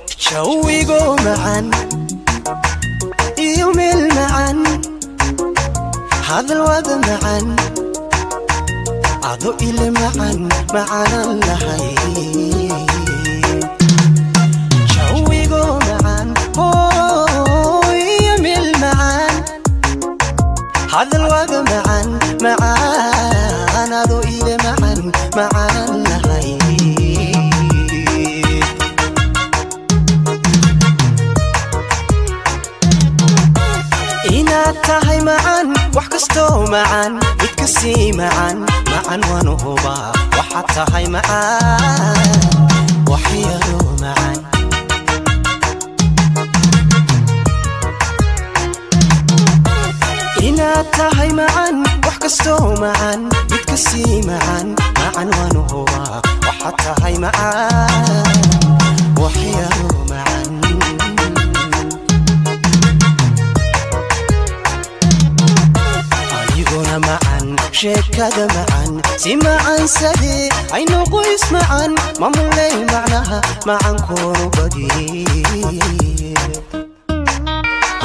Jawigo macaan iyo meel macaan, hadal wada macaan, ado ile macaan, macaanan lahay. Jawigo macaan iyo meel macaan, hadal wada macaan, macaan, ado ile macaan, macaanan lahay. Inaad tahay macaan, wax kastoo macaan mid ka sii macaan, macaan waanu hubaa. Waxaad tahay macaan, wax yaroo macaan. Inaad tahay macaan, wax kastoo macaan mid ka sii macaan, macaan waanu hubaa. Waxaad tahay macaan, wax yaroo macaan. Aniguna macan, sheekada macan, si macansadee aynu qoys macan mamuley, macnaha macankoonu badi.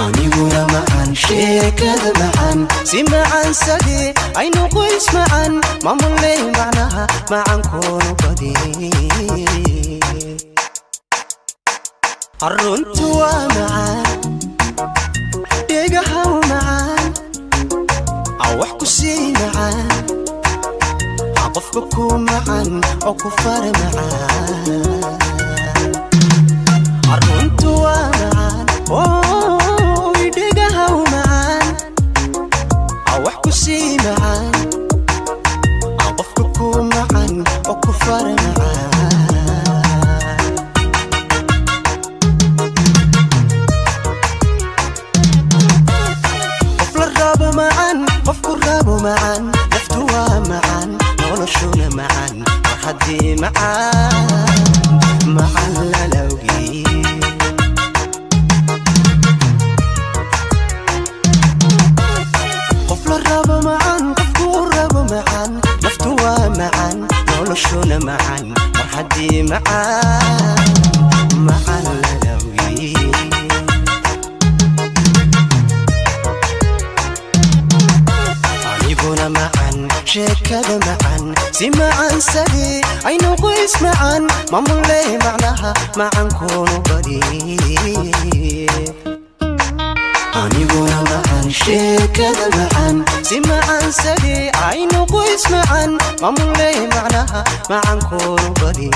Aniguna macan, sheekada macan, si macansadee aynu qoys macan mamuley, macnaha macankoonu badi. Runtu waa macaan, dhegahaw macaan, wax ku sii macaan, qofka ku macaan oo ku fara macaan. Runtu waa macaan, oy dhegahaw macaan, wax ku sii macaan, qofka ku macaan oo ku fara macaan. Qof la rabo macaan, qofku rabo macaan, naftu waa macaan, noloshuna macaan, mar haddii macaan macaan lala ogey. Qof la rabo macaan, qofku rabo macaan, naftu waa macaan, noloshuna macaan, mar haddii macaan macaan lala ogey. Aniguna macan, sheekada macan, si macansadee aynu qoys macan mamuley, macnaha macankoonu badi. Aniguna macan, sheekada macan, si macansadee aynu qoys macan mamuley, macnaha macankoonu badi.